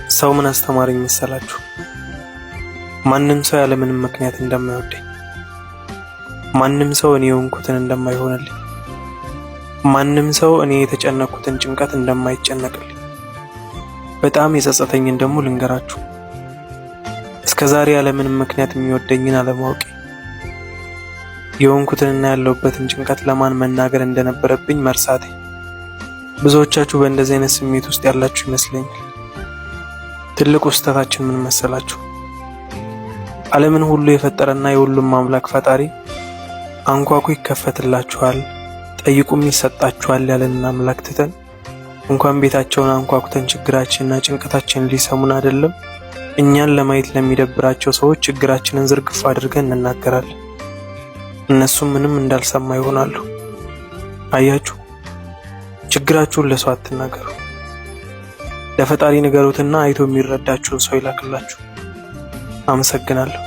ሰው ምን አስተማረኝ መሰላችሁ? ማንም ሰው ያለምንም ምክንያት እንደማይወደኝ፣ ማንም ሰው እኔ የሆንኩትን እንደማይሆንልኝ፣ ማንም ሰው እኔ የተጨነቅኩትን ጭንቀት እንደማይጨነቅልኝ። በጣም የጸጸተኝን ደግሞ ልንገራችሁ። እስከ ዛሬ ያለምንም ምክንያት የሚወደኝን አለማወቄ፣ የሆንኩትንና ያለሁበትን ጭንቀት ለማን መናገር እንደነበረብኝ መርሳቴ። ብዙዎቻችሁ በእንደዚህ አይነት ስሜት ውስጥ ያላችሁ ይመስለኛል። ትልቁ ስህተታችን ምን መሰላችሁ? ዓለምን ሁሉ የፈጠረና የሁሉም አምላክ ፈጣሪ አንኳኩ ይከፈትላችኋል፣ ጠይቁም ይሰጣችኋል ያለንን አምላክ ትተን እንኳን ቤታቸውን አንኳኩተን ችግራችንና ጭንቀታችንን ሊሰሙን አይደለም፣ እኛን ለማየት ለሚደብራቸው ሰዎች ችግራችንን ዝርግፍ አድርገን እንናገራለን። እነሱም ምንም እንዳልሰማ ይሆናሉ። አያችሁ፣ ችግራችሁን ለሰው አትናገሩ። ለፈጣሪ ንገሩትና አይቶ የሚረዳችሁን ሰው ይላክላችሁ። አመሰግናለሁ።